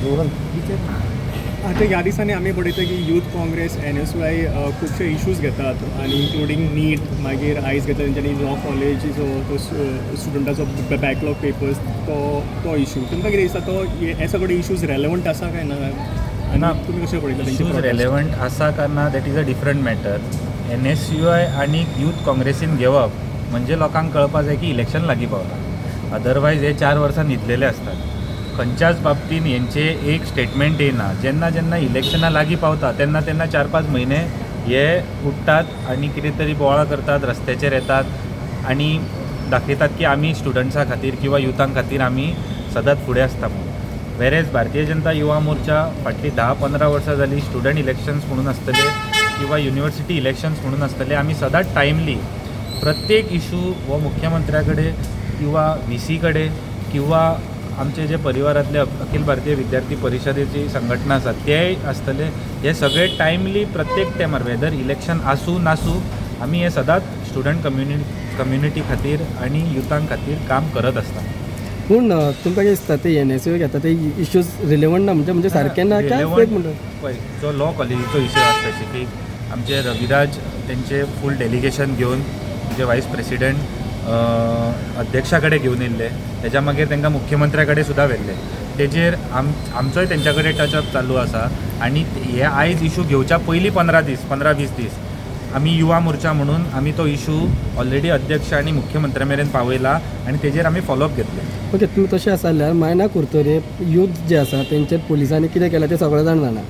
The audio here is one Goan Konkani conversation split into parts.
रोहन. आतां ह्या दिसांनी आमी पळयता की यूथ काँग्रेस, एनएसयूआय खुबशे इशूज घेतात आनी इन्क्लुडींग नीट, मागीर आयज घेतला तेंच्यांनी लॉ कॉलेजीचो तो स्टुडंटाचो बॅकलॉग पेपर्स, तो तो इशू. तुमकां कितें दिसता, तो हे सगळे इशूज रेलेवंट आसा काय ना ना. आनी तुमी कशें पळयता तेंचे इश्यूज protest? रेलेवंट आसा काय ना, that is a different matter. NSUI आनी यूथ काँग्रेसीन घेवप म्हणजे लोकांक कळपा जाय की इलेक्शन लागीं पावलां. अदरवायज हे 4 वर्सां न्हिदलेले आसतात. खंयच्याच बाबतीन हेंचे एक स्टेटमेंट येयना. जेन्ना जेन्ना इलेक्शनां लागीं पावता तेन्ना तेन्ना 4-5 म्हयने हे उठ्ठात आनी कितें तरी बोवाळ करतात, रस्त्याचेर येतात आनी दाखयतात की आमी स्टुडंट्सां खातीर किंवा युथां खातीर आमी सदांच फुडें आसता म्हणून. वेरेज भारतीय जनता युवा मोर्चा फाटलीं 10-15 वर्सां जालीं, स्टुडंट इलेक्शन्स म्हणून आसतले किंवा युनिवर्सिटी इलेक्शन्स म्हणून आसतले, आमी सदांच टायमली प्रत्येक इशू हो मुख्यमंत्र्या कडेन किंवा व्ही सी कडेन किंवा आमचे जे परिवारातले अखिल भारतीय विद्यार्थी परिशदेची संघटना आसा तेय आसतले, हे सगळे टायमली प्रत्येक टायमार, वेदर इलेक्शन आसूं नासूं, आमी हे सदांच स्टुडंट कम्युनिटी खातीर आनी युथां खातीर काम करत आसता. पूण तुमकां कितें दिसता, ते एनएसयू घेता ते इश्यूज रिलेवंट ना म्हणजे सारके ना काय Relevant fake म्हणटा? पळय, जो लॉ कॉलेजीचो इशू आसा स्पेसिफीक, आमचे रविराज तेंचे फूल डेलिगेशन घेवन जे वायस प्रेसिडेंट अध्यक्षा कडेन घेवन येयल्ले, तेज्या मागीर तांकां मुख्यमंत्र्या कडेन सुद्दां व्हेल्ले. तेजेर आमचोय तेंच्या कडेन टचअप चालू आसा आनी हे आयज इशू घेवच्या पयलीं 15 दीस, 15-20 दीस आमी युवा मोर्चा म्हणून आमी तो इशू ऑलरेडी अध्यक्ष आनी मुख्यमंत्र्या मेरेन पावयला आनी तेजेर आमी फॉलोअप घेतले. ओके, तुमी तशें आसा जाल्यार मायना कुरतरे यूथ जे आसा तेंचेर पुलिसांनी कितें केलां तें सगळें जाण जाणा.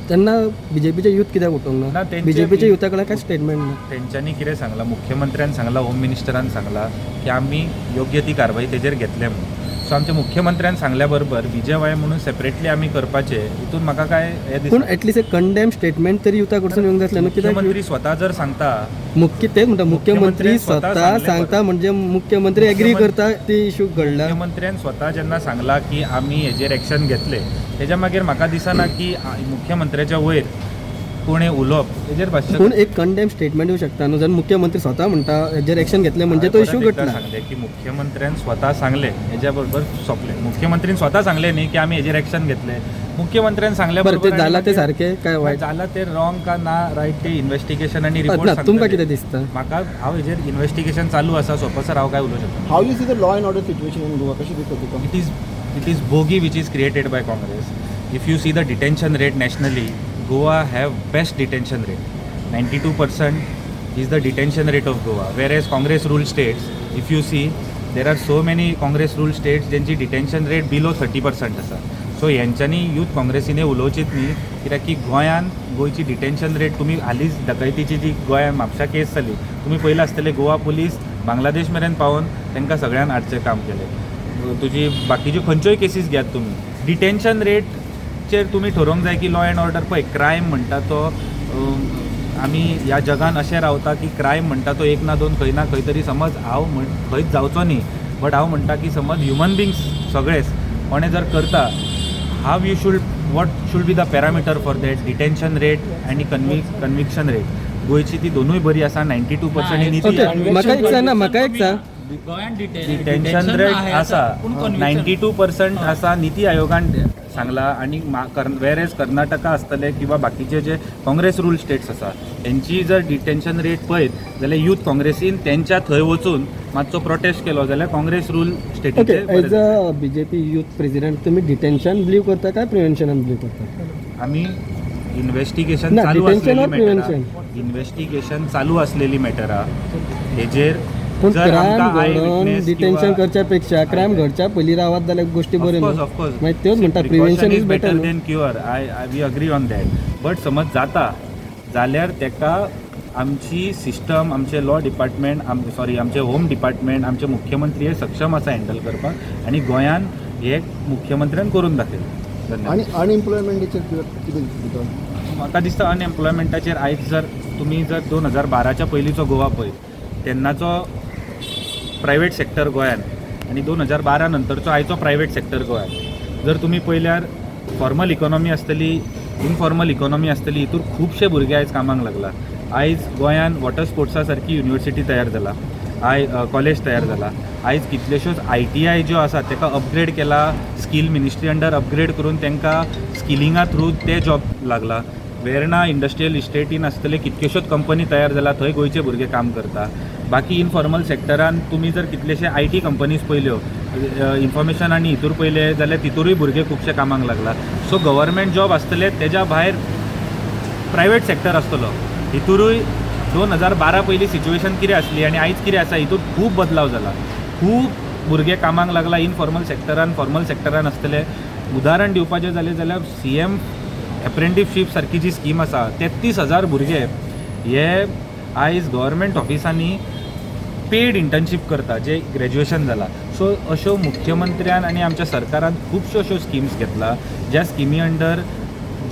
तेन्ना बीजेपीचे यूथ कित्याक उठोवंक ना, ना? बीजेपीच्या युथा कडेन काय स्टेटमेंट ना? तेंच्यांनी कितें सांगलां, मुख्यमंत्र्यान सांगलां, होम मिनिस्टरान सांगलां की आमी योग्य ती कारवाई तेजेर घेतले म्हणून. सो आमच्या मुख्यमंत्र्यान सांगल्या बरोबर विजय म्हणून सेपरेटली आमी करपाचे हितून म्हाका काय हें पूण दिसना. एटलिस्ट एक कंडेम स्टेटमेंट तरी युथा कडसून येवंक जाय आसलें न्हू, कित्याक? मुख्यमंत्री स्वता जर सांगता मुख्य तेच म्हणटा, मुख्यमंत्री मुख्यमंत्री स्वता स्वता सांगले. सांगता म्हणजे मुख्यमंत्री एग्री करता ती इशू घडला. मुख्यमंत्र्यान स्वता जेन्ना सांगलां की आमी हेजेर एक्शन घेतले, तेज्या मागीर म्हाका दिसना की मुख्यमंत्र्याच्या वयर कोणें उलोवप तेजेर भाश्य. पूण एक कंडेम स्टेटमेंट येवं शकता न्हू, जर मुख्यमंत्री स्वता म्हणटा हेजेर एक्शन घेतले म्हणजे तो हांवें इशू परत एकदां घडला. सांगलें की मुख्यमंत्र्यान स्वता सांगलें हेज्या बरोबर सोंपलें. मुख्यमंत्रीन स्वता सांगलें न्ही की आमी हेजेर एक्शन घेतले. मुख्यमंत्र्यान सांगल्या बरें, ते बरोबर जाला ते सारकें काय वायट? जाला ते रॉंग का ना रायट ते इन्व्हेस्टिगेशन आनी रिपोर्ट ना, तुमकां कितें दिसता? म्हाका हांव हेजेर इन्व्हेस्टिगेशन चालू आसा सोंपसर हांव काय उलोवंक शकना. How you see the law and order situation in Goa? कशी दिसता तुका? It is bogey which is created by Congress. If you see the detention rate nationally, Goa have best detention rate. 92% is the detention rate of Goa. Whereas Congress rule states, if you see, there are so many Congress rule states जेंची detention rate below 30% आसा. सो हेंच्यांनी यूथ काँग्रेसीने उलोवचीत न्ही, कित्याक की गोंयान गोंयची डिटेन्शन रेट, तुमी हालींच डकैतीची जी गोंयान म्हापशा केस जाली, तुमी पळयलां आसतलें, गोवा पुलीस बांगलादेश मेरेन पावोन तांकां सगळ्यांक हाडचें काम केलें. तुजी बाकीच्यो खंयच्योय केसीस घेयात तुमी, डिटेन्शन रेटचेर तुमी ठरोवंक जाय की लॉ एंड ऑर्डर. पळय, क्रायम म्हणटा तो आमी ह्या जगान अशें रावता की क्रायम म्हणटा तो एक ना दोन खंय ना खंय तरी, समज हांव म्हण खंयच जावचो न्ही, बट हांव म्हणटा की समज ह्युमन बिंग्स सगळेच कोणें जर करता, how you should what should be the parameter for that? Detention rate आनी कन्विक्शन रेट गोंयची ती दोनूय बरी आसा, 92% नीती. ओके, म्हाका एक सांग ना, म्हाका एक सांग. गोंयांत डिटेन्शन रेट आसा, 92% आसा, नीती आयोगान सांगला. आनी वेर एज कर्नाटका आसतले किंवा बाकीचे जे काँग्रेस रूल स्टेट्स आसा, तेंची जर डिटेन्शन रेट पळयत जाल्यार यूथ काँग्रेसीन तेंच्या थंय वचून मातसो प्रोटेस्ट केलो जाल्यार काँग्रेस रूल स्टेटीचे. As a BJP youth president तुम्ही डिटेन्शन बिलीव करता काय प्रिव्हेन्शनान बिलीव करता? आमी इन्व्हेस्टिगेशन ना, चालू detention आसलेली or prevention? मॅटरा, इन्व्हेस्टिगेशन चालू असलेली मॅटरा हेजेर पूण जर क्रायम आमकां I घडोवन विटनेस डिटेन्शन करच्या पेक्षा क्रायम घडच्या पयलीं रावत जाल्यार गोश्टी बऱ्यो न्हू. ऑफकोर्स. मागीर त्योच म्हणटा, prevention is better better than cure. I we agree on that, but समज जाता जाल्यार तेका आमची सिस्टम, आमचे लॉ डिपार्टमेंट, सॉरी, आमचे होम डिपार्टमेंट, आमचे मुख्यमंत्री हे सक्षम आसा हँडल करपाक आनी गोंयान हे मुख्यमंत्र्यान करून दाखयलें. धन्यवाद. आनी अनएम्प्लॉयमेंटाचेर कितें दिसता तुका? म्हाका दिसता अनएम्प्लॉयमेंटाचेर आयज जर तुमी जर 2012च्या पयलींचो गोवा पळयत, तेन्नाचो प्रायवेट सेक्टर गोंयान आनी 2012 नंतरचो आयचो प्रायवेट सेक्टर गोंयान जर तुमी पळयल्यार, फॉर्मल इकॉनॉमी आसतली, इनफॉर्मल इकॉनॉमी आसतली, हितूर खुबशे भुरगे आयज कामाक लागला. आयज गोंयान वॉटर स्पोर्ट्सा सारकी युनिवर्सिटी तयार जाला. I college तयार जाला. आयज कितल्योश्योच आयटीआय ज्यो आसा ताका अपग्रेड केला, स्कील मिनिस्ट्री अंडर अपग्रेड करून तांकां स्किलिंगा थ्रू ते जॉब लागला. वेर्णा इंडस्ट्रियल इस्टेटीन आसतले कितक्योश्योच कंपनी तयार जाला, थंय गोंयचे भुरगे काम करता. बाकी इनफॉर्मल सेक्टरान तुमी जर कितलेशे IT companies पळयल्यो, इन्फॉर्मेशन आनी हितूर पळयले जाल्यार तितूरूय भुरगे खुबशे कामाक लागला. सो गव्हर्मेंट जॉब आसतले, तेज्या भायर प्रायवेट सेक्टर आसतलो. हितूरूय 2012 पयलीं सिच्युएशन कितें आसली आनी आयज कितें आसा, हितूर खूब बदलाव जाला. खूब भुरगे कामाक लागला इनफॉर्मल सेक्टरान, फॉर्मल सेक्टरान आसतले. उदाहरण दिवपाचें जालें जाल्यार सीएम एप्रेंटिसशीप सारकी जी स्कीम आसा, 33,000 भुरगे हे आयज गव्हर्मेंट ऑफिसांनी पेड इंटर्नशीप करता, जे ग्रॅज्युएशन जाला. सो अश्यो मुख्यमंत्र्यान आनी आमच्या सरकारान खुबश्यो अश्यो स्किम्स घेतला, ज्या स्किमी अंडर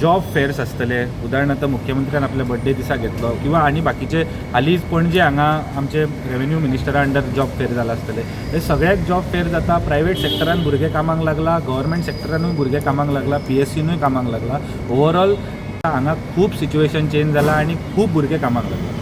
जॉब फेर्स आसतले. उदाहरणार्थ, मुख्यमंत्र्यान आपल्या बड्डे दिसा घेतलो किंवा आनी बाकीचे हालींच पणजे हांगा आमचे रेवेन्यू मिनिस्टरा अंडर जॉब फेर जाला आसतले. हे सगळ्याक जॉब फेर जाता. प्रायवेट सेक्टरान भुरगे कामाक लागला, गव्हर्मेंट सेक्टरानूय भुरगे कामाक लागला, पीएससीनूय कामाक लागला. ओवरऑल हांगा खूब सिच्युएशन चेंज जाला आनी खूब भुरगे कामाक लागला.